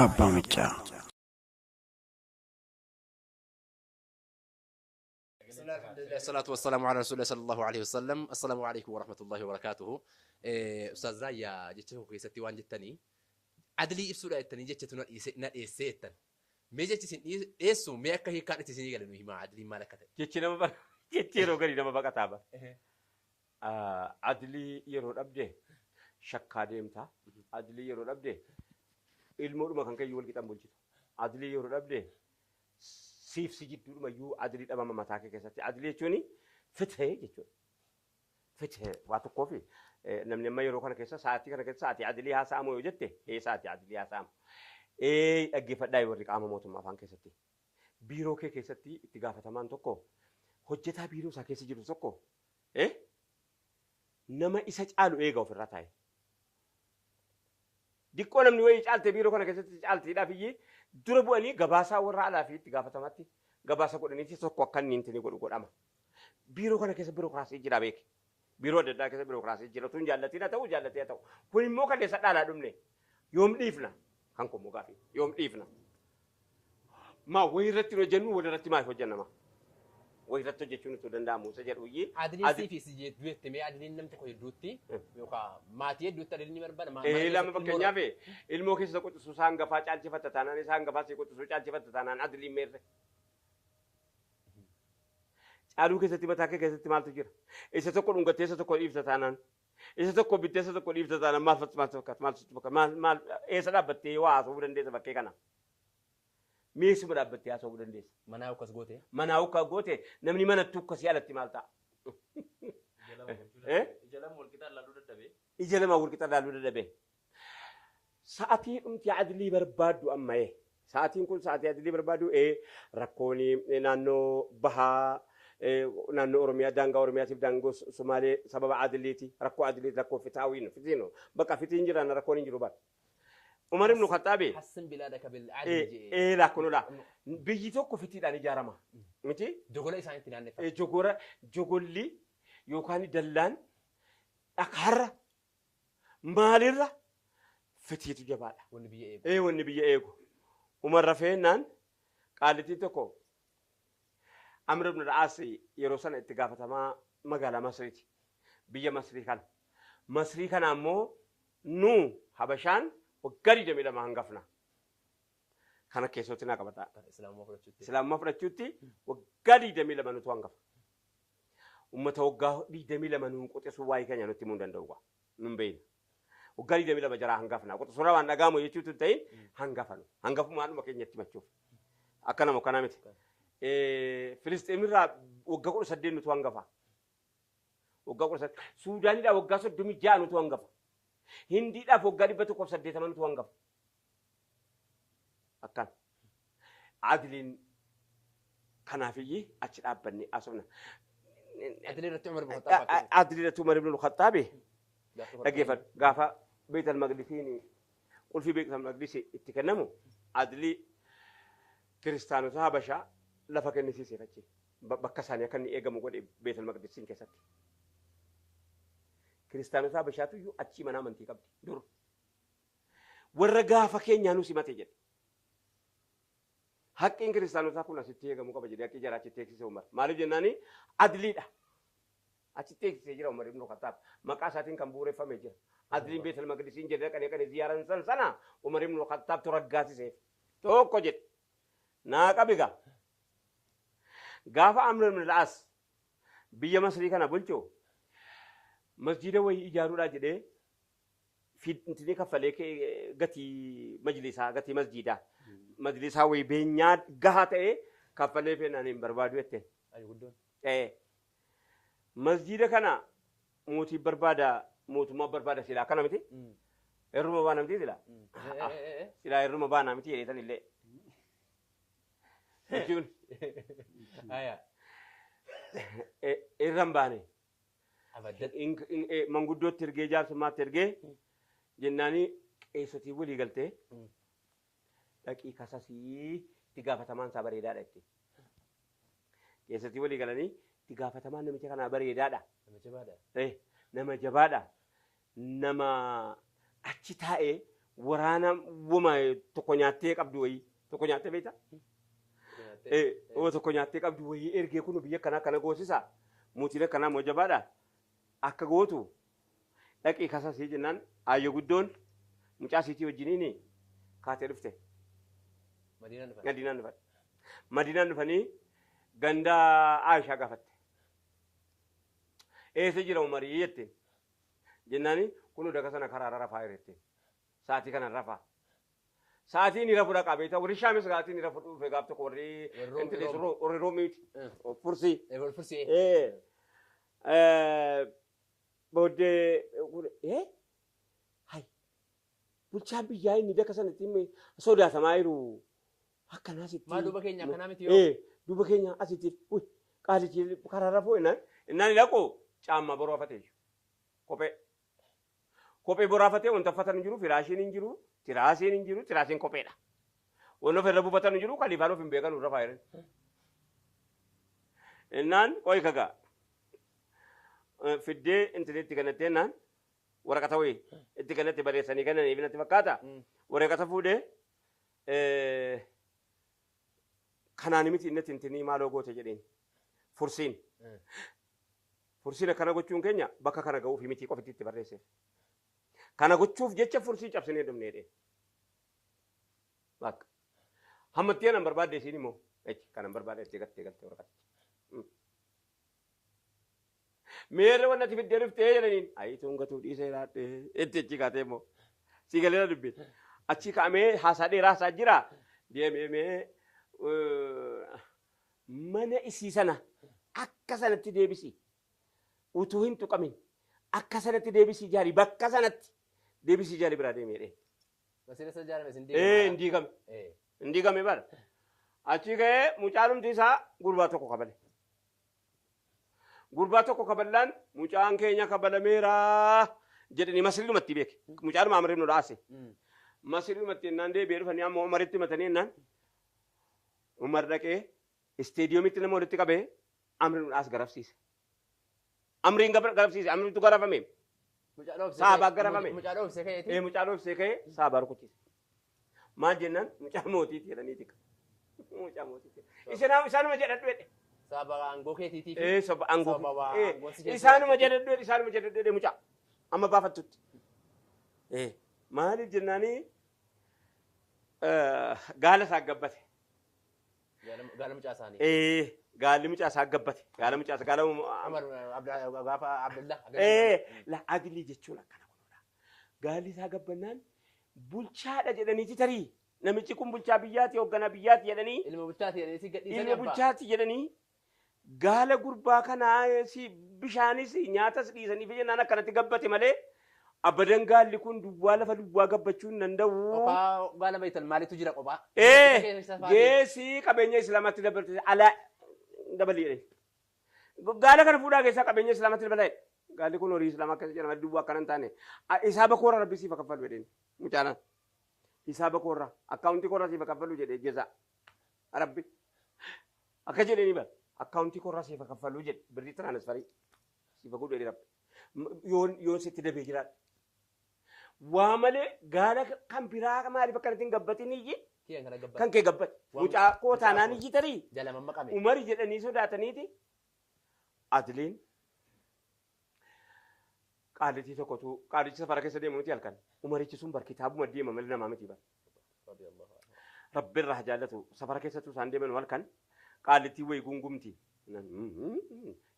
Raayyaa Abbaa Miccaa. الصلاة والسلام على رسول الله صلى الله عليه وسلم. السلام عليكم ورحمة الله وبركاته. Ustaaz Raayyaa, jecha tokko keessatti waan jettanii adlii ibsuudha jettanii jechatu na dhiyeessee jettan. Mee jechi isin dhiyeessu mee akka hiikkaan itti isinii galu nu himaa, adliin maal akka ta'e? Jechi nama jechi yeroo garii nama baqataa bara. Adlii yeroo dhabde shakkaa deemta. Adlii yeroo dhabde ilmoodhuma kan keeyyuu wal qixan bulchitu. Adlii yeroo dhabde siif si jidduudhuma iyyuu adlii dhabama mataa kee keessatti. Adlii jechuun fitee jechuudha. Fitee waa tokkoo fi namni amma yeroo kana keessa, sa'aatii kana keessa sa'aatii adlii haasa'amu yoo jette, sa'aatii adlii haasa'amu. Dhaggeeffadhaa, warri qaama mootummaa afaan keessatti. Biiroo kee keessatti itti gaafatamaan tokko hojjetaa biiroo isaa keessa jiru tokko nama isa caalu eega ofirraa taa'e. Diqqoo namni wayii caalte biiroo kana keessatti caaltiidhaaf iyyee dura bu'anii gabaasaa warra alaa fi itti gaafatamatti gabaasa godhaniiti tokko akka inni hin godhu godhama. Biiroo kana keessa biirokiraasii jira beeki. Biiroo adda addaa keessa biirokiraasii jira. Tun jaallatiin haa ta'u, jaallatee haa ta'u. Kun immoo kaleessa dhaalaa dhumne. Yoom dhiifna? Kan kun gaafi. Yoom dhiifna? Maa wayii irratti hojjennu, wal irratti maal hojjennama? Wayii irratti hojjechuun utuu danda'amu isa jedhu iyyee. Adliin sii fi si jette, mee adliin nam tokko hedduutti yookaan maatii hedduutti adliin ni barbaada. Lama, fakkeenyaaf ilmoo keessa quxisuu isaa hangafaa caalchifatta taanaan, isaa hangafaa si quxisuu caalchifatta taanaan, adliin meerre? Caaluu keessatti mataa kee keessatti maaltu jira? Isa tokko dhungattee isa tokko dhiifta taanaan, isa tokko bittee isa tokko dhiifta taanaan, maal maal fakkaata? Maal fakkaata? Maal maal eessa dhaabbattee waa haasa'uu dandeessa bakkee kana? Meesuma dhaabbattee haasa'uu dandeessa? Manaa akkas goote. Manaa ukkaa goote, namni manatti ukkasii alatti maal ta'a? Ija lama wal qixa ilaaluu dadhabee. Ija lama wal qixa ilaaluu dadhabee. Sa'atii dhumti adlii barbaaddu ammayee. Sa'atiin kun sa'atii adlii barbaaddu rakkoon naannoo bahaa, naannoo Oromiyaa, daangaa Oromiyaatiif daangoo Somaalee sababa adliiti. Rakkoo adliiti, rakkoo fitaawiin fitiino. Bakka fitiin jiraan rakkoon hin jiru bara. Umar ibn Khattaabi. حصن بلادك بالعدل jee. Lakkoonudha. Biyyi tokko fitiidhaan ijaarama. Miti? Jogola isaaniitti naanneffama. Jogora, jogolli yookaan dallaan dhakaarra maalirra fitiitu jabaadha. Wanni biyya eegu. Wanni biyya eegu. Umar rafeennaan qaalittiin tokko, Amr ibn al-As yeroo sana itti gaafatamaa magaalaa Masriiti. Biyya Masrii kana. Masrii kana ammoo nu Habashaan waggaa 22 hangafna. Kana keessatti naa qabadhaa. Islaamummaa fudhachuutti. Islaamummaa fudhachuutti waggaa 22 nutu hangafa. Uummata waggaa 22 nuun quxisuu waa'ee keenya nutti himuu hin danda'u. Nun beeyna. Waggaa 22 jaraa hangafna. Quxisuurra waan dhagaamu jechuutu hin ta'in hangafa nu. Hangafumaadhuma keenyatti himachuuf. Akka nama akkanaa miti. Filisxeemirraa waggaa 18 nutu hangafa. Waggaa 18. Suudaanidhaa waggaa 36 nutu hangafa. Hindiidhaaf waggaa 180 nutu hangafa. Akkan. Adliin kanaafiyyi achi dhaabbanne haasofna. Adlii irratti Umar ibn Khattaab. Adlii irratti Umar ibn Khattaabi dhaggeeffadhu. Gaafa Beet al-Maqdisiin, qulfii Beet al-Maqdis itti kennamu, adlii kiristaanota Habashaa lafa kennisiiseef, achi bakka isaanii akka inni eegamu godhe Beet al-Maqdisiin keessatti. Kiristaanota Habashaatu iyyuu achii mana amantii qabdi dur. Warra gaafa keenyaa nu simate jedhe. Haqqiin kiristaanotaa kun asitti eegamuu qaba jedhee haqqii jaraa achitti eegsise Umar. Maaliif jennaani adliidha. Achitti eegsisee jira Umar ibn Khattaab. Maqaa isaatiin kan bu'uureffamee jira. Adliin Beet al-Maqdisiin jedhee dhaqanii dhaqanii ziyaaran san sana Umar ibn Khattaab tu raggaasiseef. Tokko jedhe. Naa qabi gaa. Gaafa Amr ibn al-As biyya Masrii kana bulchu masjiida wayii ijaaruudhaa jedhee fintini kaffalee gatii majlisaa, gatii masjiidaa majlisaa wayii beenyaa gahaa ta'e kaffalee feenaan hin barbaadu jetteen. Ayi guddoon. Masjiida kana mootii barbaada, mootummaa barbaada silaa, akkana miti? Herruma baana miti silaa? Silaa herruma baana miti jedheetan illee. Jechuun Aya. irra hin baane. Abaddan. Manguddootti ergee, jaarsummaatti ergee jennaanii qeessotii walii galtee dhaqii kasasii, itti gaafatamaan isaa bareedaadha jettee. Qeessotii walii galanii itti gaafatamaan namicha kanaa bareedaadha. Nama jabaadha. Nama jabaadha. Nama achi taa'ee Waraana wama tokko nyaattee qabdu wayii tokko nyaattee beektaa? Wama tokko nyaattee qabdu wayii ergee kun biyya kanaa kana goosisa. Mootiin akkanaa moo jabaadha. Akka gootu dhaqii kasasii jennaan aayyo guddoon mucaa siitii wajjiniin kaatee dhufte. Madiinaan dhufan. Madiinaan dhufan. Madiinaan dhufanii ganda Aayishaa gaafatte. Eessa jira Umarii jetteen. Jennaani kun daga sana karaa rafaa jetteen. Sa'aatii kana rafaa. Sa'aatii inni rafu dhaqaa beektaa warri Shaamis sa'aatii inni rafu dhufe gaaf tokko warri Warri Roomii. warri Roomiiti. Fursii. Fursii. Booddee hay bulchaan biyyaa inni daka sanatti sodaatamaa jiru akkanaa sitti. Maa duuba keenya akkanaa miti yoo? Duuba keenya asitti qaalichi karaa rafuu innaan innaan dhaqu caammaa boroofatee jiru. Kophee. Kophee boraafatee wanta uffatan hin jiru firaashiin hin jiru tiraasiin hin jiru tiraasiin kopheedha. Wanni ofirra buufatan hin jiru kaliifaan of hin beekan irra faayiran. Innaan qo'i kagaa. Fiddee intalli kanatti innaan waraqata wayii itti kanatti barreessanii kennaniif natti fakkaata. Waraqata fuudhee kanaan miti inni tintinii maaloo goote jedheen fursiin. Fursiin akkana gochuun keenya bakka kana ga'uuf miti qofitti itti barreesseef. Kana gochuuf jecha fursii cabsinee dhumne jedheen. Bakka. Hammattii anan barbaadde isiin immoo kanan barbaadde itti galtee galtee waraqatichi. Meerre wanna ati fiddee dhuftee jedhaniin ayituun gatuu dhiisee laadhee itti achi kaatee immoo sii galeera dubbiin. Achi ka'amee haasaa dheeraa haasaa jira deemee mana isii sana akka sanatti deebisi utuu hin tuqamin akka sanatti deebisii jaarii bakka sanatti deebisii jaarii biraa deemee dhee. Masiira isa ijaarame isin Hin diigame. Hin diigame bara. Achi ka'ee mucaanumti isaa gurbaa tokko kabale. Gurbaa tokko kaballaan mucaan keenya kabalameera jedhanii masriidhumatti beeke. Mucaanuma Amriin nu dhaase. Masriidhumatti innaan deebi'ee dhufanii amma Umaritti himatanii innaan Umar dhaqee isteediyoomitti nama walitti qabee Amriin nu dhaas garafsiise. Amriin garafsiise Amriintu garafame. Saabaa garafame. Mucaa dhoofse ka'eeti. Mucaa dhoofse ka'ee saabaa rukuchiise. Maal jennaan mucaa mootiiti jedhaniiti. Mucaa mootiiti. Isaanuma jedhadhu jedhe. Sababa aangoo keetiitiif. Sababa aangoo. Sababa aangoo si keessa Isaanuma jedhadhu jedhe isaanuma jedhadhu jedhe mucaa. Amma baafattutti. Maaliif jennaanii gaala isaa gabbate. Gaala mucaa isaanii. Gaalli mucaa isaa gabbate. Gaala mucaa isaa gaala. Umar gaafa Abdullah. La adilii jechuun akkana kunuudha. Gaalli isaa gabbannaan bulchaadha jedhaniiti tarii. Namichi kun bulchaa biyyaati hoogganaa biyyaati jedhanii. Ilma bulchaati jedhanii si gadhiisanii Ilma bulchaati jedhanii gaala gurbaa kanaa si bishaanis nyaatas dhiisanii fi jennaan akkanatti gabbate malee abadan gaalli kun duwwaa lafa duwwaa gabbachuu hin danda'u. Qophaa gaala baytan maalitu jira qophaa? Geessi qabeenya islaamatti dabalte alaa dabalii jedhani. Gaala kana fuudhaa keessaa qabeenya islaamatti dabalaa jedhe. Gaalli kun horii islaamaa keessa jira malee duwwaa akkana hin taane. Hisaaba koorra rabbi siif kaffalu jedheen mucaanaan. Hisaaba koorra akkaawuntii koorra siif kaffalu jedhee jeza rabbi. Akka jedhanii bara akkaawuntii koorra siif kaffalu jedhe birrii tiraanisfarii siif godhu jedhee rabbi. Yoon sitti dabee jiraadha. Waa malee gaala kan biraa maaliif akkanatti hin gabbatin iyyi Kiyan kana gabbate. kan kee gabbate. Mucaa koo taanaan iyyi tarii. Jala mammaqame. Umari jedhanii sodaataniiti. Adliin qaalitii tokkotu qaalichi safara keessa deemu miti halkan. Umarichi sun bar kitaabuma deema malee namaa miti bar. Rabbi irraa haa jaallatu safara keessattuu isaan deeman halkan qaalitii wayii gungumti.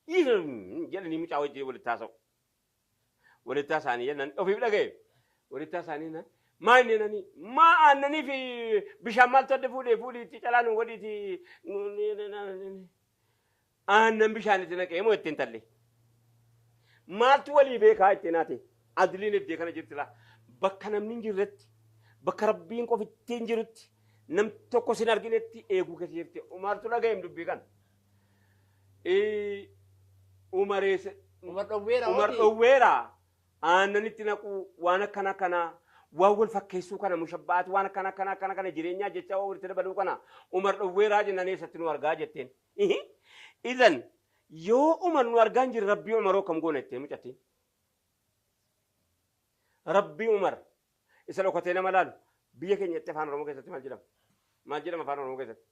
Jedhanii mucaa wajjin walitti haasa'u. Walitti haasa'anii jennaan ofiif dhaga'e. Walitti haasa'anii jennaan maa inni nani maa aannanii fi bishaan maaltu adda fuudhee fuudhiitti calaa nu godhiiti aannan bishaan itti naqee moo ittiin talle. Maaltu walii beekaa ittiin haate adliin iddee kana jirti laa bakka namni hin jirretti bakka rabbiin qofitti hin jirutti nam tokko sin arginetti eeguu keessa jirti. Umartu dhaga'eem dubbii kana. Umareessa. Umar dhowweera. Umar dhowweera. Aannan itti naquu waan akkana akkanaa waan wal fakkeessuu kana mushabbaati waan akkana akkana akkana kana jireenyaa jecha waan walitti dabaluu kana Umar dhowweeraa jennaan eessatti nu argaa jetteen. Idan yoo Umar nu argaa hin jirre rabbii Umaroo akkam goona jetteen mucattiin. Rabbii Umar Isa dhokatee nama laalu. Biyya keenyatti afaan Oromoo keessatti maal jedhama? Maal jedhama afaan Oromoo keessatti?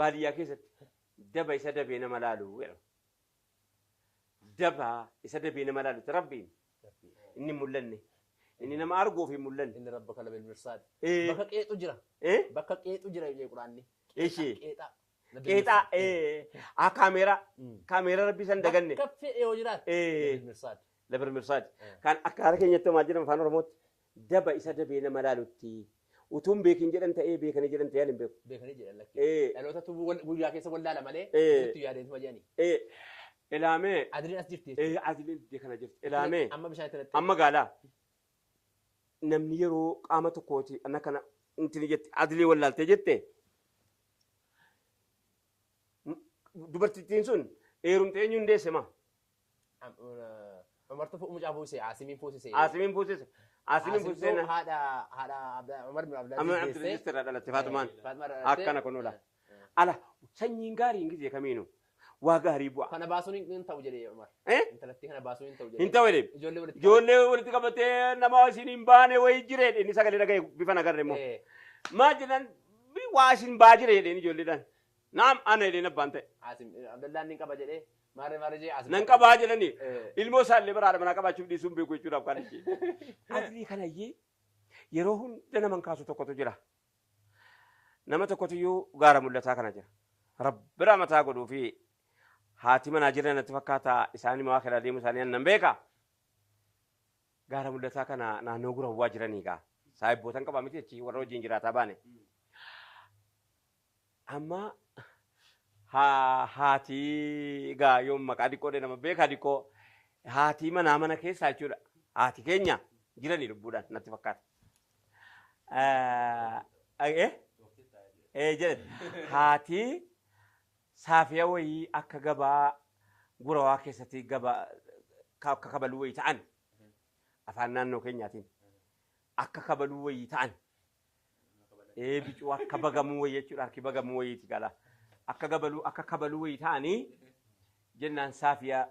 Baadiyyaa keessatti daba isa dabee nama laalu jedhama. Daba isa dabee nama laalu Rabbiin inni hin mul'anne. Inni nama arguuf hin mul'anne. Inni rabba kana bilmirsaad. Bakka qeexu jira. Bakka qeexu jira jedhe Quraanni. Ishee. Qeexaa. Qeexaa kaameeraa kaameeraa rabbii san daganne. Bakka fedhe yoo jiraate. Bilmirsaad. Labar mirsaad. Kan akka haala keenyatti maal jedhama afaan Oromootti daba isa dabee nama laalutti. Utuun beekin jedhan ta'ee beekanii jedhan ta'ee ani hin beeku. Beekanii jedhan lakkee. Dhalootatu guyyaa keessa wallaala malee. Itti yaadeen jedhani. Ilaamee. Adiliin as jirti. Adiliin iddoo kana jirti. Ilaamee. Amma bishaan itti Amma gaalaa. Namni yeroo qaama tokkooti ana kana intini jette adilii wallaaltee jette. Dubartittiin sun heerumtee eenyuun deesse maa? Umartu mucaa fuusise Asimiin fuusise. Asimiin fuusise. Asimiin fuusise. Haadha Umar bin Amma Abdulaziz irraa dhalatte Faatumaan. Akkana kun ola. Ala sanyiin gaariin gizee kamiinu waa gaarii bu'a. Kana baasuun hin ta'u jedhee Umar. Intalattii kana baasuun hin ta'u jedhee. Hin ta'u jedhee. Ijoollee walitti qabatee nama isin hin baane wayii jiree inni sagalee dhaga'e bifa nagarre immoo. Maal jedhan waa isin baa jire jedheen ijoolleedhaan. Naam ana jedheen abbaan ta'e. Asim Abdallaan ni qaba jedhee. Maarree maarree jee Asim. Nan qabaa jedhanii ilmoo isaallee bara haadha manaa qabaachuuf dhiisuun beeku jechuudhaaf kan ishee. Adilii kanayyee yeroo hunda naman kaasu tokkotu jira. Nama tokkotu iyyuu gaara mul'ataa kana jira. Rabbi rahmataa godhuu fi haati manaa jiran natti fakkaata isaan immoo akhiraa deemuu isaanii annan beeka. Gaara mul'ataa kana naannoo gurawwaa jiranii gaa. Saahibbootan qaba miti achi warra wajjin jiraataa baane. Amma haati gaa yoom maqaa diqqoo nama beekaa diqqoo haatii manaa mana keessaa jechuudha. Haati keenya jiranii lubbuudhaan natti fakkaata. Jedhan haati saafiya wayii akka gabaa gurawaa keessatti gabaa akka kabaluu wayii ta'an afaan naannoo keenyaatiin akka kabaluu wayii ta'an bicuu akka bagamuu wayii jechuudha harki bagamuu wayiiti gala akka gabaluu akka kabaluu wayii ta'anii jennaan saafiya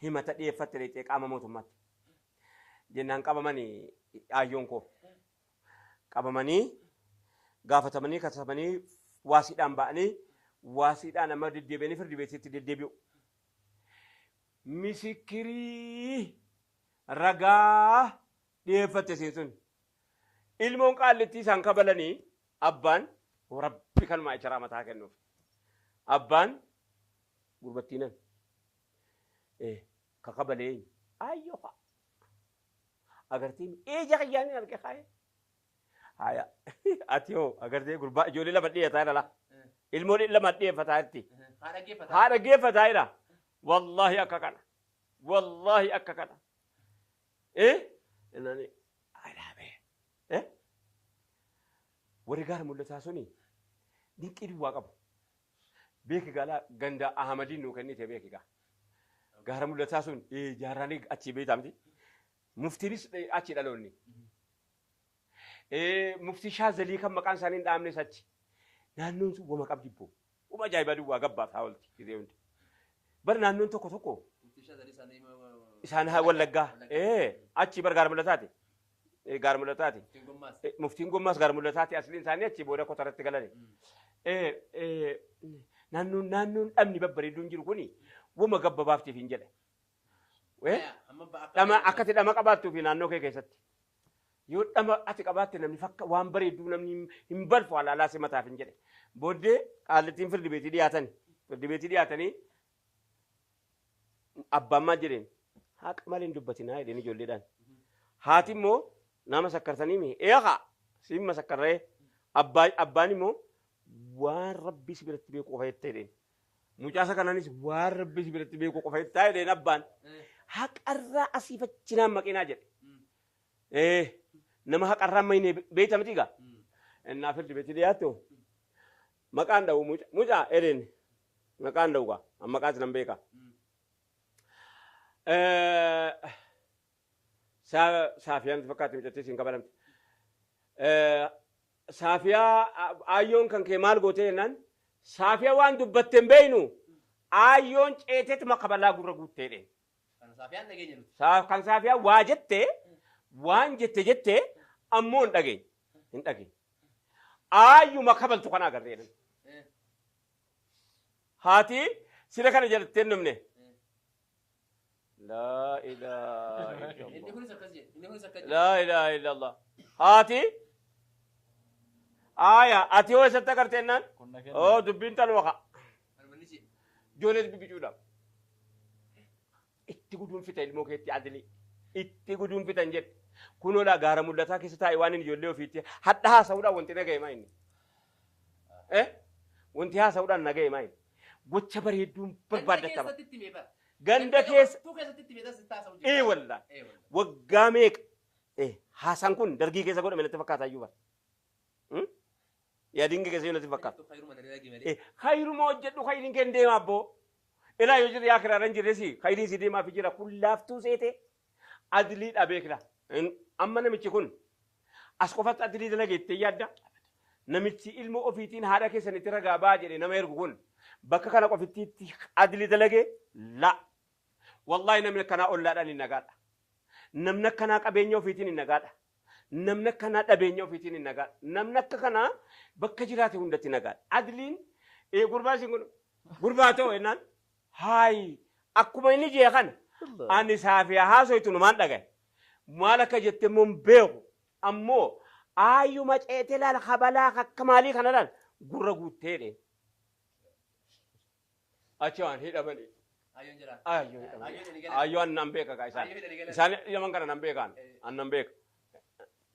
himata dhiyeeffatte dheexee qaama mootummaatti jennaan qabamanii aayyoon koo qabamanii gaafatamanii katabanii waasiidhaan ba'anii waasiidhaan amma deddeebi'anii firdi beetiitti deddeebi'u. Misikirii ragaa dhiyeeffatte isiin sun. Ilmoon qaallittii isaan kabalanii abbaan rabbi kanumaa icha mataa kennuuf. Abbaan gurbattiinan kakabalee ayyoo fa'a. Agartee ija kiyyaan hin arge kaayee. Haya ati hoo agartee gurbaa ijoollee lama dhiyeessaa jira. Ilmoon lama dhiyeeffataa jirti. Haadha geeffataa jira. Wallaahi akka kana. Wallaahi akka kana. Innaan alaabee. Warri gaara mul'ataa suni dinqii duwwaa qabu. Beeki gaalaa ganda Ahmadiin nuu kennite beeki gaa. Gaara mul'ataa sun jaarraan achii beektaa miti. Muftiinis achi dhaloonni. Muftii Shaazalii kan maqaan isaanii hin dhaamnes achi. Naannoon sun wama qabdi boo. Wama ajaa'ibaa duwwaa gabbaaf haa oolti gisee hundi. Bar naannoon tokko tokko isaan haa wallaggaa. Achi bar gaara mul'ataati. Gaara mul'ataati. Muftiin gommaas gaara mul'ataati asliin isaanii achi booda kotaratti galani. Naannoon naannoon dhabni babbareeduun jiru kuni wama gabba baaftiif hin jedhe. Dhama akkati dhama qabaattuu fi naannoo kee keessatti. Yoo dhama ati qabaatte namni fakka waan bareedduu namni hin balfu alaalaa si mataaf hin jedhe. Booddee qaallittiin firdi beetii dhiyaatan. Firdi beetii dhiyaatanii abbaan maal jedheen haqa malee hin dubbatinaa jedheen ijoolleedhaan. Haati immoo nama sakkartanii mi eeqa siin masakkarree abbaan immoo waan rabbi si biratti beeku qofa jettee jedheen. Mucaasa kanaanis waan rabbi si biratti beeku qofa jettaa jedheen abbaan. Haqarraa asii fachinaan maqinaa jedhe. Nama haqarraa mayne beekta miti gaa. Innaa firdi beetti dhiyaattu maqaan dha'u mucaa jedheen maqaan dha'u gaa maqaas nan beeka. Saafiyaan fakkaatti mucattii siin kabalamte. Saafiyaa aayyoon kan kee maal gootee jennaan saafiyaa waan dubbatte hin beeknu aayyoon ceeteetuma kabalaa gurra guuttee dheen. Kan saafiyaan dhageenya nuti. Kan saafiyaa waa jette Waan jette jette ammoo hin dhageenye. Hin dhageenye. Aayyuma kabaltu kana agarree jedhan. Haati sira kana jalattee hin dhumne. Laa ilaaha Inni illallah. kunis akkas jedhe. Inni kunis akkas jedhe. Laa ilaaha illallah. Haati aaya ati hoo eessatti agarte jennaan? Kun na kenna. Oo dubbiin tanuma ka. Manni ishee. Ijoollee bibbicuudha. Itti guduunfita ilmoo keetti adilii. Itti guduunfitan jedhe. Kunoo laa gaara mul'ataa keessa taa'e waan inni ijoollee ofiitti hadha haasa'uudhaan wanti naga'e maa inni? Eh? Wanti haasa'uudhaan naga'e maa inni? Gocha bareedduun barbaaddatama. Ganda keessatti itti mee bara. Ganda keessa Tuu keessatti itti mee tas taasa'u jira. ee wallaa Ee wallaa. waggaa meeqa eh haasaan kun dargii keessa godhame natti fakkaata iyyuu bara. Hmm? Yaadiin keessa iyyuu natti fakkaata. Khayruma dalagii malee. Eh, Khayruma hojjedhu khayriin kee hin deema abboo. Ilaa yoo jirre yaa kiraarra hin jirresi khayriin si deemaaf jira kun laaftuu seete adlii dhabee kira. Amma namichi kun as qofatti adlii dalage jettee yaadda. Namichi ilma ofiitiin haadha keessanitti ragaa ba'a jedhe nama ergu kun bakka kana qofittiitti adlii dalage la. Wallaahi namni akkanaa ollaadhaan hin nagaadha. Namni akkanaa qabeenya ofiitiin hin nagaadha. Namni akkanaa dhabeenya ofiitiin hin nagaadha. Namni akka kanaa bakka jiraate hundatti nagaadha. Adliin gurbaa isin kun gurbaa ta'u jennaan haayi akkuma inni jee kana ani saafiyaa haasoytu numaan dhagaye. Maal akka jette immoo hin beeku. Ammoo aayyuma ceete laal kabalaa akka maalii kana laal gurra guuttee dhee. Achi waan hidhamanii. Ayyoon jira. Aayyoo hidhamanii. Aayyoo hidhanii galan. Aayyoo an nan beeka kaa isaan. Aayyoo hidhanii galan. Isaan hidhaman kana nan beekaan. An nan beeka.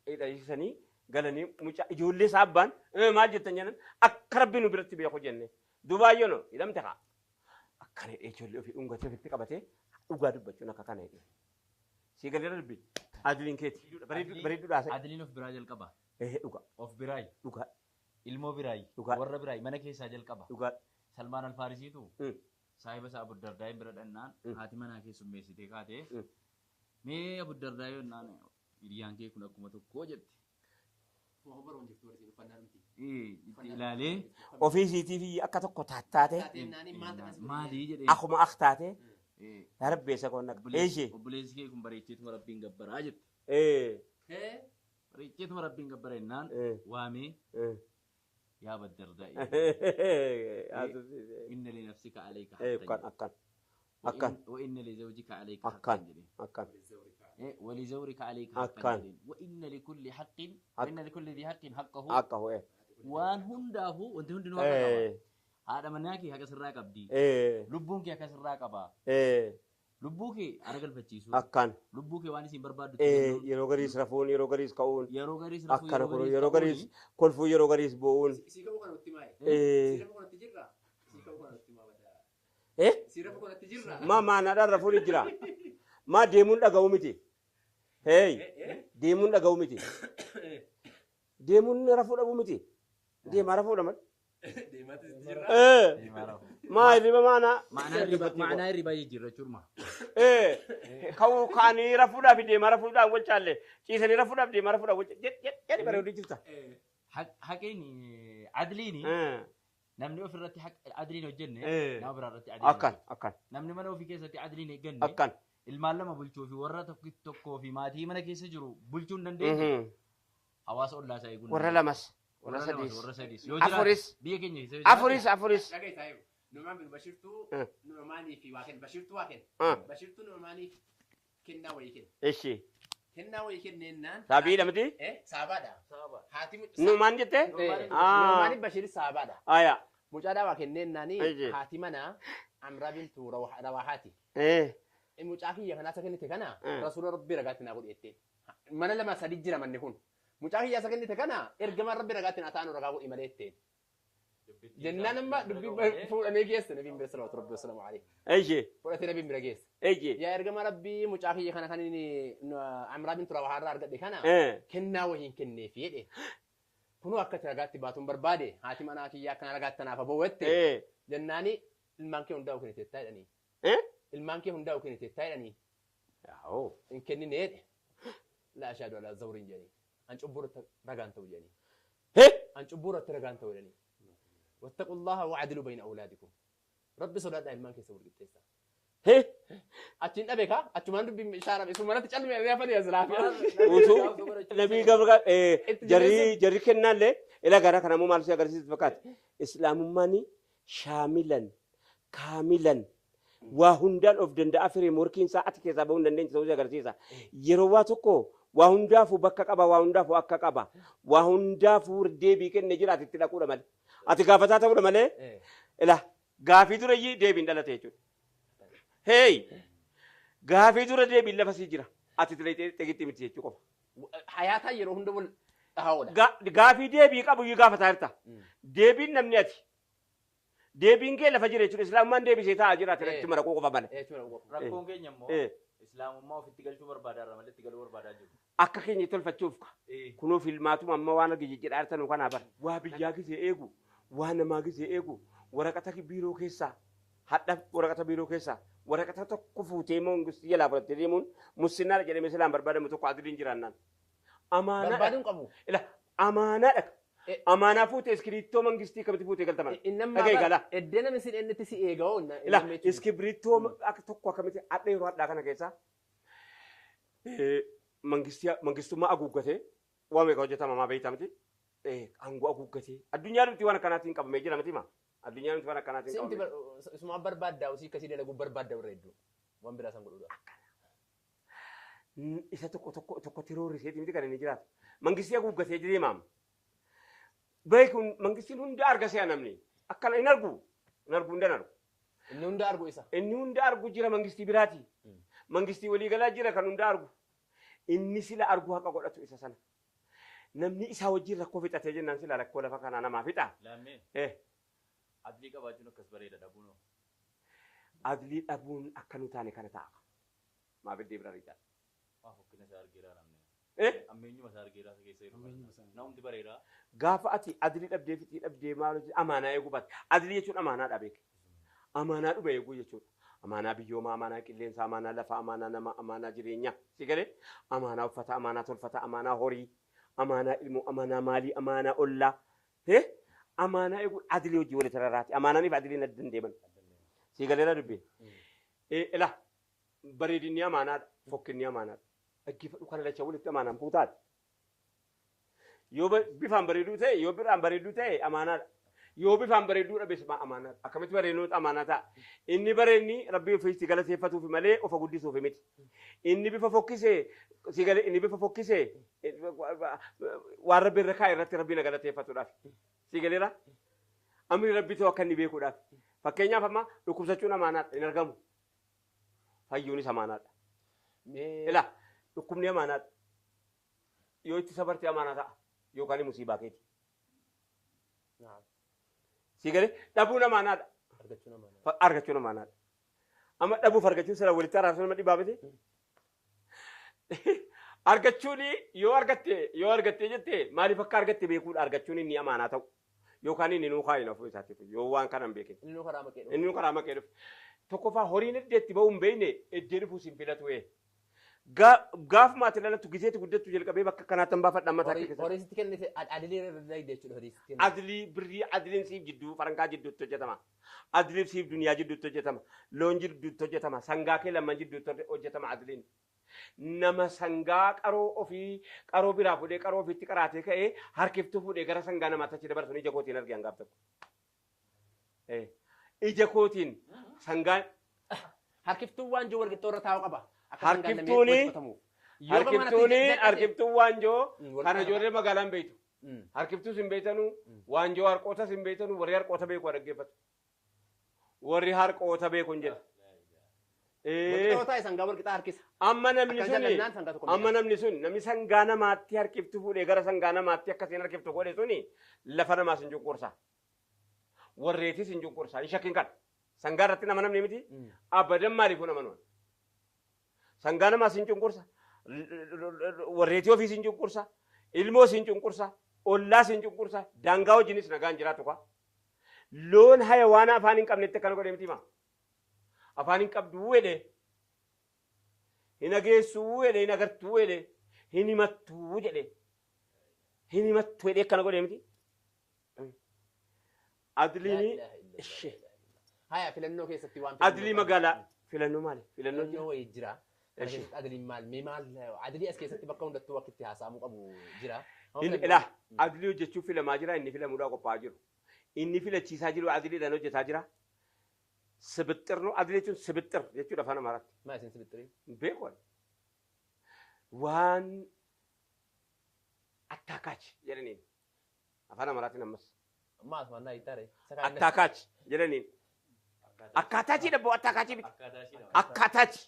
Hidhanii galanii mucaa ijoollee isaa abbaan maal jettan jennan akka rabbi nu biratti beeku jenne. Duuba ayyoo no hidhamte kaa. Akkana hidhee ijoollee ofii dhungatee ofitti qabatee dhugaa dubbachuun akka kana hidhee. Sii galeera dubbi. Adiliin keeti. Bareedduu dhaasa. Adiliin of biraa jalqaba. Dhugaa. Of biraayi. Dhugaa. Ilmoo biraayi. Dhugaa. Warra biraayi. Mana keessaa jalqaba. Dhugaa. Salmaan Alfaarisiitu saahiba isaa Abu Dardaayin bira dhannaan haati manaa keessummeessitee kaatee mee Abu Dardaayi jennaan hiriyaan kee kun akkuma tokkoo jette. Waa baroon jirtu warri isin uffannaa dhumti. Itti ilaalee Ofii isiitiif akka tokko tattaate Taateen naanii maal ta'an si maalii jedhee akkuma ak taate yaa rabbi eessa koon naqa. Eeshee. Obboleessi kee kun bareecheetuma rabbiin gabbaraa jette. Bareecheetuma rabbiin gabbara jennaan waamee yaa Abu Dardaayi inna li nafsika alayka Akkan haqqan akkan akkan wa inna li zawjika alayka akkan haqqan jedhee. akkan ولزورك عليك حقا أكان. jedheen. وإن لكل حق حق. وإن لكل ذي حق حقه akka ho'e. waan hundaafuu wanti hundinuu haqa qaba. Haadha manaa kee haqa sirraa qabdi. Lubbuun kee haqa sirraa qaba. Lubbuu kee ara galfachiisuu. Akkan Lubbuu kee waan isin barbaaddu kennuu. Yeroo gariis rafuun yeroo gariis ka'uun Yeroo gariis rafuu akkana yeroo kun gariis yeroo gariis ka'uuni. kolfuu yeroo gariis boo'uun. Si ka'uu kanatti maali? Si rafu kanatti jirra? Si ka'uu kanatti maa badaa? Si rafu kanatti jirra? Maa maanaadhaan rafuun hin jira. Maa deemuun dhaga'uu miti. Hey deemuun dhaga'uu miti. Deemuun rafuu dhabuu miti. Deemaa rafuudha malee. Deemaatti jirra. Deemaa rafuu. Maa hirriba maanaa. Ma'anaa hirribaa jijjiirra jechuudha. Ka'uu ka'anii rafuudhaaf deemaa rafuudhaaf wal caalle ciisanii rafuudhaaf deemaa rafuudhaaf wal jedhi bareedu jirta. Haqeen adliin namni ofirratti adliin hojjenne nama biraa irratti adliin Akkan hojjeta. akkan Namni mana ofii keessatti adliin eegganne akkan. ilmaan lama bulchuu fi warra tokkoo fi maatii mana keessa jiru bulchuu hin dandeenye hawaasa ollaa isaa eeguu hin Warra dandeenye. lamas warra Warra lamas, sadiis warra sadiis. Yoo jiraate afuris biyya keenya keessa yoo jiraate afuris afuris. Dhaga'i saahibu. Numaan bin Bashirtuu Numaanii fi waa kenna. Bashirtuu waa kenna. Bashirtuu Numaaniif kennaa wayii kenna. Ishi. Kennaa wayii kenneennaan. Saabiidha miti? Saabaadha. Haati Numaan jette? Numaaniif Bashir saabaadha. Aya. Mucaadhaa waa kenneennaani Eje. haati manaa Amraa bintu Rawahaati. Mucaa kiyya kanaa isa kennite kana rasuula rabbii ragaatti naa godhi jettee. Mana lama sadi jira manni kun. Mucaa kiyya isa kennite kana ergamaan rabbii ragaatti naa taanu ragaa godhi malee jetteen. Jennaan amma dubbii fuudhamee geesse nabiin bira salawaatu rabbii wasalaamu alayhi. Eje. Fudhatee nabiin bira geesse. Eje. Yaa ergama rabbii mucaa kiyya kana kan inni Amraa bintu Rawahaa irraa argadhe kana kennaa wahiin kenneefi jedhe. Kunoo akka itti ragaatti baatuun barbaade haati manaa kiyya akkana ragaatti tanaaf aboo jette. Jennaani ilmaan kee hundaa'u kenniteettaa jedhanii. Ilmaan kee hundaa'u kenniteettaa jedhanii. Yaa'oo. Hin kennine jedhe. Laa ashaadu alaa zawriin jedhanii. An cubbuu irratti ragaan ta'u jedhanii. An cubbuu irratti ragaan ta'u jedhanii. Wattaqullaha wa'adilu bayna awlaadikum. Rabbi sodaadhaa ilmaan keessa wal qixxeessaa. Hee? Achiin dhabe kaa achumaan dubbiin shaarame isumarratti calme afanii as laafee. Utuu nabii gabra Itti jarri jabeessu. Jarri kennaallee ila gara kanammoo maal si agarsiisu fakkaata. Islaamummaan shaamilan kaamilan waa hundaan of danda'a fireemworkiin isaa ati keessaa bahuu hin dandeenye ta'uu si agarsiisa. Yeroo waa tokko waa hundaafuu bakka qaba, waa hundaafuu akka qaba, waa hundaafuu deebii kenne jira, ati itti dhaquudha malee. Ati gaafataa ta'uudha malee ila gaafii dura iyyii deebiin dhalate jechuudha. Hey! Gaafii dura deebiin lafa sii jira. Ati itti xigitti miti jechuu qofa. Hayaataa yeroo hunda wal dhahaa oola. Gaafii deebii qabu iyyuu gaafataa jirta. Deebiin namni ati. Deebiin kee lafa jira jechuudha. Islaamummaan deebisee taa'aa jira. Ati itti maraquu qofa malee. Jechuudha. Rakkoon keenya immoo islaamummaa ofitti galchuu barbaadaa irra malee itti galuu barbaadaa jiru. Akka keenya tolfachuuf ka. Kunoo filmaatuma amma waan argi jijjiidhaa jirtan kanaa bara. Waa biyyaa gisee eegu, waa namaa gisee eegu, waraqata biiroo keessaa, hadha waraqata biiroo keessaa, waraqata tokko fuutee mangistii jalaa fudhattee deemuun mussinnaadha jedhamee silaan barbaadamu tokko adiliin jiraannaan. Amaanaadha. Barbaaduun qabu. Ila amaanaadha. Amaanaa fuutee iskiriittoo mangistii akkamitti fuutee galtaman? Dhaga'i galaa. Eddee namni si dhennetti si eega hoo. Ila iskiriittoo akka tokko akkamitti hadha yeroo hadhaa kana keessaa mangistii mangistummaa haguuggatee waa meeqa hojjetama maa beektaa miti? Aangoo haguuggatee addunyaa nuti waan akkanaatiin qabamee jira miti maa? Addunyaa nuti waan akkanaatiin Simti qabamee. Isumaan barbaaddaa usii akkasii dalaguu barbaadda warra hedduu. Waan biraa san godhuudha. Isa tokko tokko tokko tiroorriseeti miti kan inni jiraatu. Mangistii haguuggatee deemaam. Beekuun mangistiin hunda arga se'a namni. Akkana hin argu. Hin argu, hunda hin argu. Inni hunda argu isa. Inni hunda argu jira mangistii biraati. Mangistii waliigalaa jira kan hunda argu. Inni sila argu haqa godhatu isa sana. Namni isaa wajjin rakkoo fixatee jennaan sila rakkoo lafa kanaa namaa fixa. Laammee adlii qabaachuun akkas bareeda, dhabuun hoo? Adlii dhabuun akka nu taane kana ta'a. Maaf iddee bira riitaa? Waa fokkina isaa argeeraa namni. Eh? Ammeenyuma isaa argeeraa isa keessa jiru. Ammeenyuma isaa. Namumti bareedaa. Gaafa ati adlii dhabdee fixii dhabdee maal hojii amaanaa eeguu baate. Adlii jechuun amaanaadha beek. Amaanaa dhuba eeguu jechuudha. Amaanaa biyyoomaa, amaanaa qilleensaa, amaanaa lafaa, amaanaa namaa, amaanaa jireenyaa. Si galee? Amaanaa uffata, amaanaa tolfata, amaanaa horii, amaanaa ilmoo, amaanaa maalii, amaanaa ollaa. Hee? Amaanaa eeguu adlii hojii walitti rarraati. Amaanaaniif adliin adda hin deeman. Si galeera dubbii? Ila bareedinni amaanaadha, fokkinni amaanaadha. Dhaggeeffadhu, kana lachaa walitti amaanaan fuutaati. Yoo bifaan bareeduu ta'e, yoo biraan bareeduu ta'e amaanaadha. Yoo bifaan bareeduu dhabes amaanaadha. Akkamitti bareeduu amaanaa ta'a? Inni bareenni rabbii ofiitti galateeffatuuf malee ofa guddisuuf miti. Inni bifa fokkisee si galee, inni bifa fokkisee waan rabbi irra kaa'e irratti rabbii na galateeffatuudhaaf. Si galeera? Amri rabbii ta'u akka inni beekuudhaaf. Fakkeenyaaf amma dhukkubsachuun amaanaadha, hin argamu. Fayyuunis amaanaadha. Ila dhukkubni amaanaadha. Yoo itti sabarte amaanaa ta'a. Yookaan musiibaa keeti. Si galee? Dhabuun amaanaadha. Argachuun amaanaadha. Argachuun amaanaadha. Amma dhabuuf argachuun sila walitti araarsuun nama dhibaa miti. Argachuun yoo argatte, yoo argattee jette, maaliif akka argatte beekuudha, argachuun inni amaanaa ta'u. Yookaan inni nuu kaa'in ofii isaatiif yoo waan kana hin beekin. Inni nuu karaa maqee dhufe. Inni nuu karaa maqee dhufe. Tokkoffaa horiin iddee itti ba'uu hin beekne iddee dhufuus hin filatu ee. Gaafuma ati dhalattu gizeeti guddattu jalqabee bakka kanaatti hin baafadha mataa kee keessatti. Horii sitti kennite adilii irra dalagde jechuudha horii sitti kennite. Adlii birrii adliin siif jidduu farankaa jidduutti hojjetama. Adliin siif duniyaa jidduutti hojjetama. Loon jidduutti hojjetama. Sangaa kee lamman jidduutti hojjetama adliin. Nama sangaa qaroo ofii qaroo biraa fuudhee qaroo ofiitti qaraatee ka'ee harkiftuu fuudhee gara sangaa namaatti achi dabarsu ija kootiin arge hangaaf tokko. Ija kootiin sangaan Harkiftuun waanjoo wal qixxoo irra taa'uu qaba. Akka sangaan lameen Harkiftuuni walitti qotamuuf. Yoo gama kanatti harkiftuuni jal'ate- harkiftuun waanjoo Wal kana qaba. Ijoollee magaalaan beektu. Harkiftuus hin beektanu, waanjoo harqootas hin beektanu, warri harqoota beeku haa dhaggeeffatu. Warri harqoota beeku hin jedha. Wal qixxoo taa'e sangaa wal qixaa harkisa. Amma namni Akka suni jal'annaan sangaa tokko amma miidha. Namni sun namni sangaa namaatti harkiftu fuudhee gara sangaa namaatti akkasiin harkiftu godhe suni lafa namaas hin cunqursa. Warreetis hin cunqursa. Hin shakkin kana. Sangaa irratti nama namni miti. Abadan maaliifuu nama nuwan. Sangaa namaas hin cunqursa. Warreetii ofiis hin cunqursa. Ilmoos hin cunqursa. Ollaas hin cunqursa. Daangaa wajjinis nagaan jiraatu kaa. Loon hayawaana afaan hin qabnetti akkana godhe miti maa. Afaan hin qabduu jedhe. Hin hageessuu jedhe, hin agartuu jedhe, hin himattuu jedhe. Hin himattu jedhee akkana godhe miti. Adliini Haya, filannoo keessatti waan adlii magaalaa Filannoo maali? Filannoo Filannoo jira. wayii jira. Kana Eshi. keessatti adiliin maal? Mee maal adilii as keessatti bakka hundattuu akka itti haasa'amuu qabu jira. Inni ilaa adilii hojjechuuf filamaa jira inni filamuudhaa qophaa'aa jiru. Inni filachiisaa jiru adiliidhaan hojjetaa jira. Sibixxir nu adilii jechuun sibixxir jechuudha afaan Amaaraatti. Maal isin sibixxirii? Hin beeku ani. Waan attaakaach jedhaniin afaan Amaaraatiin ammas. Maal asumaan naa hiittaare? Attaakaach jedhaniin. Akkaataachi dhabbo attaakaachi miti. Akkaataa ishiidha. Akkaataachi.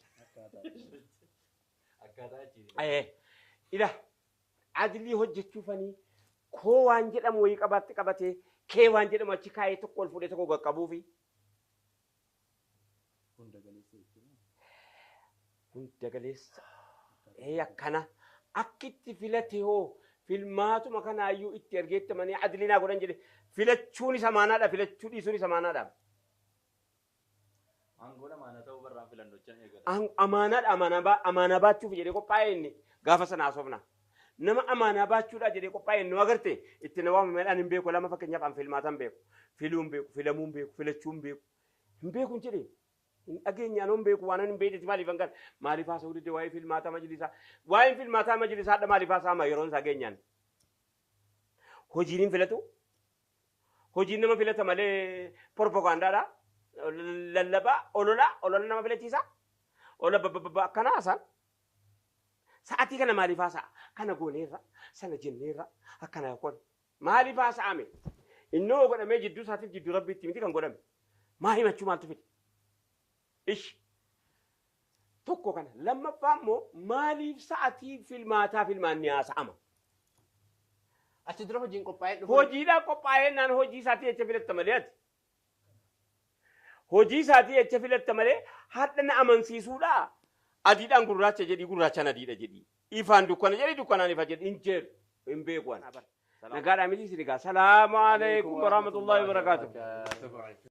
Akkaataa ishiidha. Ila adilii hojjechuufanii koo waan jedhamu wayii qabaatti qabatee kee waan jedhamu achi kaa'ee tokko ol fuudhee tokko qaqqabuufi. Hunda galeessa jechuudha. Hunda galeessa. Akkana akkitti filate hoo filmaatuma kanaayyuu itti ergeettamanii adilii naa godhan jedhe filachuun isa maanaadha filachuu dhiisuun isa maanaadha. Aangoon amaanaa ta'uu barraan filannochaan eegala. Amaanaadha amaanaa baachuuf jedhee qophaa'e inni gaafa sana haasofna. Nama amaanaa baachuudha jedhee qophaa'e inni agarte itti na waamame hin beeku lama fakkeenyaaf an filmaatan beeku. Filuu hin beeku, filamuu hin beeku, filachuu hin beeku. Hin beeku hin jedhee. Hin dhageenye anoo hin beeku waan hin beeknetti maaliif hangan maaliif haasa'uu dide waa'ee filmaataa majlisaa. Waa'een filmaataa majlisaa hadha maaliif haasa'ama yeroon isaa geenyaan. Hojiin hin filatu. Hojiin nama filata malee propagaandaadha. Lallabaa, olola, olola nama filachiisa. Olola babbabba akkana haasa'an. Sa'aatii kana maaliif haasa'a? Kana gooneerra, sana jenneerra, akkana kun. Maaliif haasa'ame? Innoo godhamee jidduu isaatiif jidduu rabbiitti miti kan godhame. Maa himachuu maaltu fide? Ishi. Tokko kana. Lammaffaa immoo maaliif sa'aatii filmaataa filmaanni haasa'ama? Achi dura hojiin qophaa'ee dhufu. Hojiidhaan qophaa'ee naan hojii isaatii jecha filatta malee ati. Hojii isaatii jecha filatta malee hadha na amansiisuudha. Adiidhaan gurraacha jedhii gurraachaan adiidha jedhii. Ifaan dukkana jedhii dukkanaan ifa jedhii hin jedhu. Hin beeku ani. Nagaadhaa miti isin egaa. Salaamu alaikum warahmatullahi wabarakaatuh.